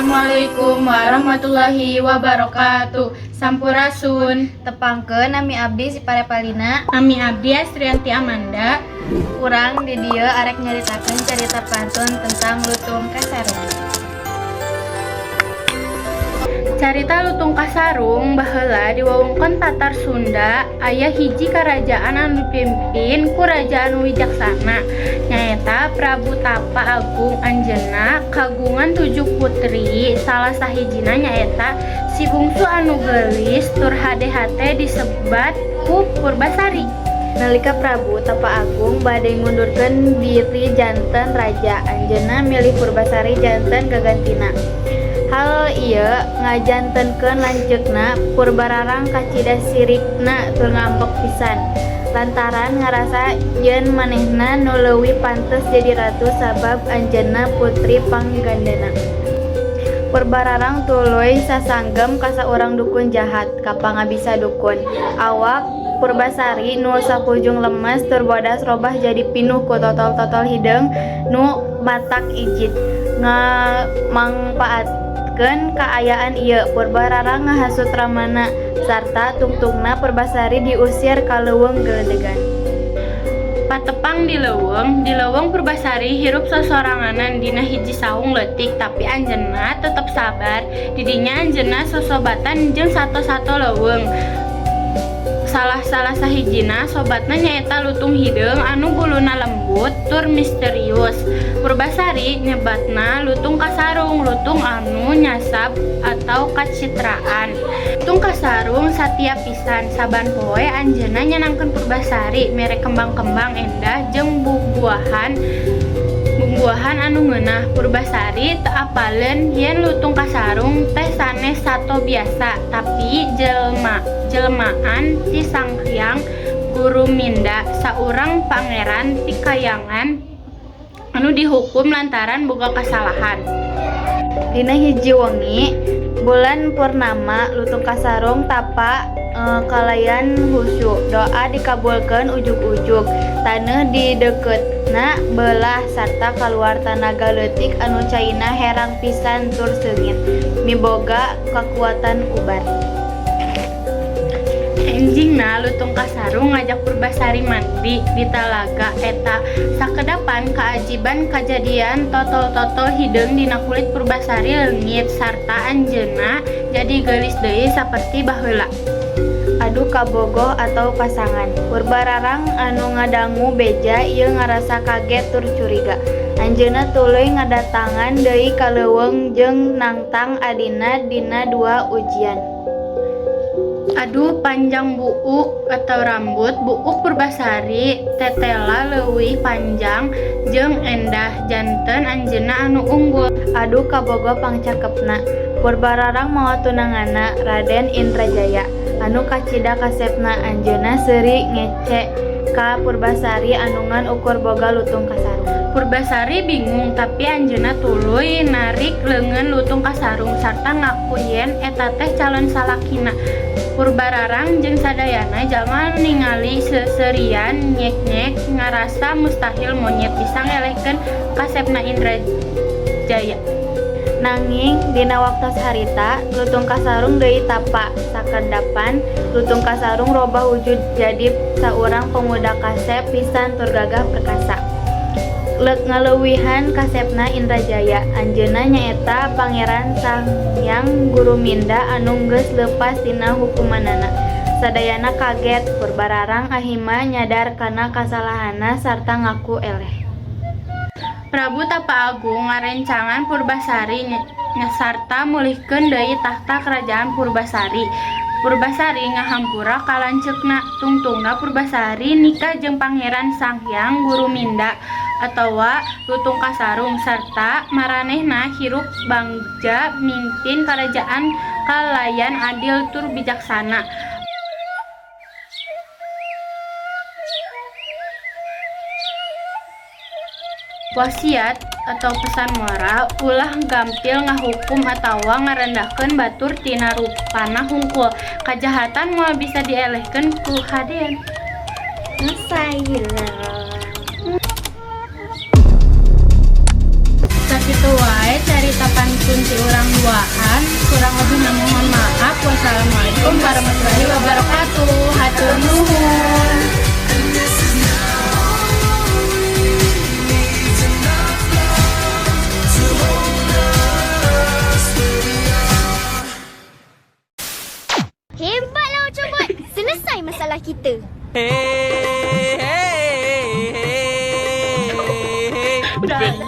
Assalamualaikum warahmatullahi wabarakatuh. Sampurasun. Tepangkeun, nami abdi si Parepalina. Nami abdi Astrianti Amanda. Urang di dieu arek nyaritakeun carita pantun tentang Lutung Kasarung. Carita Lutung Kasarung. Baheula di wewengkon Tatar Sunda aya hiji karajaan anu dipimpin ku raja anu wijaksana, nyaeta Prabu Tapa Agung. Anjeunna kagungan tujuh putri, salah sahijina nyaeta si bungsu anu geulis tur hade-hate disebat ku Purbasari. Nalika Prabu Tapa Agung bade ngundurkeun diri janten raja, anjeunna milih Purbasari janten gagantina. Hal ieu ngajantenkeun lanceukna Purbararang kacida sirikna tur ngambek pisan lantaran ngarasa yen manehna nu leuwih pantes jadi ratu sabab anjeunna putri panggandana. Purbararang tuluy sasanggem ka saurang dukun jahat ka pangabisa dukun. Awak Purbasari nu sakujung lemes tur bodas robah jadi pinuh ku totol-totol hideung nu matak ijid. Ngamangpaatkeun kaayaan ieu, Purbararang ngahasut ramana sarta tungtungna Purbasari diusir ka Leuweung Geledegan. Patepang di leuweung Purbasari hirup sosoranganan dina hiji saung leutik, tapi anjeunna tetep sabar. Didinya anjeunna sosobatan jeung sato-sato leuweung. Salah-salah sahijina sobatna nyaeta lutung hideung anu buluna lembut tur misterius. Purbasari nyebatna Lutung Kasarung, lutung anu nyasab atau kacitraan. Lutung Kasarung satia pisan. Saban poe anjeunna nyenangkeun Purbasari mere kembang-kembang endah jeung bubuahan anu ngeunah. Purbasari teu apaleun yen Lutung Kasarung teh sanes sato biasa, tapi jelmaan ti Sanghyang Guruminda, saurang pangeran ti kayangan anu dihukum lantaran boga kasalahan. Dina hiji wengi bulan purnama, Lutung Kasarung tapa kalayan husyu. Doa dikabulkeun ujug-ujug. Taneuh di deukeutna beulah sarta kaluar tanaga leutik anu caina herang pisan tur seungit, miboga kakuatan ubar. Enjingna Lutung Kasarung ngajak Purbasari mandi di talaga eta. Sakedapan kaajiban kajadian, totol-totol hideung dina kulit Purbasari leungit sarta anjeunna jadi geulis deui saperti baheula. Adu kabogoh atau pasangan. Purbararang anu ngadangu beja ieu ngarasa kaget tur curiga. Anjeunna tuluy ngadatangan deui ka leuweung jeung nangtang adina dina dua ujian. Adu panjang buuk atau rambut. Buuk Purbasari tetela leuwih panjang jeung endah, janten anjeunna anu unggul. Adu kabogoh pangcakepna. Purbararang mawa tunanganna, Raden Indrajaya, anu kacida kasepna. Anjeunna seuri ngece ka Purbasari anu ngan ukur boga Lutung Kasarung. Purbasari bingung, tapi anjeunna tuluy narik leungeun Lutung Kasarung sarta ngaku yen eta teh calon salakina. Purbararang jeung sadayana jalma anu ningali seuseurian nyek-nyek, ngarasa mustahil monyet bisa ngelehkeun kasepna Indrajaya. Nanging dina waktos harita Lutung Kasarung deui tapa. Sakedapan Lutung Kasarung robah wujud jadi saurang pemuda kasep pisan tur gagah perkasa. Ngaleuwihan kasepna Indrajaya. Anjeunna nyaeta Pangeran Sanghyang Guruminda anu geus leupas tina hukumanana. Sadayana kaget. Purbararang ahima nyadar kana kasalahanna sarta ngaku eleh. Prabu Tapa Agung ngarencangan Purbasari sarta mulihkeun deui tahta kerajaan Purbasari. Purbasari ngahampura ka lanceukna. Tungtungna Purbasari nikah jeung Pangeran Sanghyang Guruminda atawa Lutung Kasarung sarta maranehna hirup bagja mimpin karajaan kalayan adil tur bijaksana. Wasiat atau pesan moral: ulah gampil ngahukum atawa ngarendahkeun batur tina rupana hungkul. Kajahatan moal bisa dielehkeun ku kahadean. Selesai. Sakitu wae carita pantun ti urang dua. Duaan, kurang lebih mohon maaf. Wassalamualaikum warahmatullahi wabarakatuh. Hatur nuhun. And this is now all we need's enough love to hold us where we are. Hebatlah Ocobot. Selesai masalah kita. Hey, hey, hey, hey. Udah.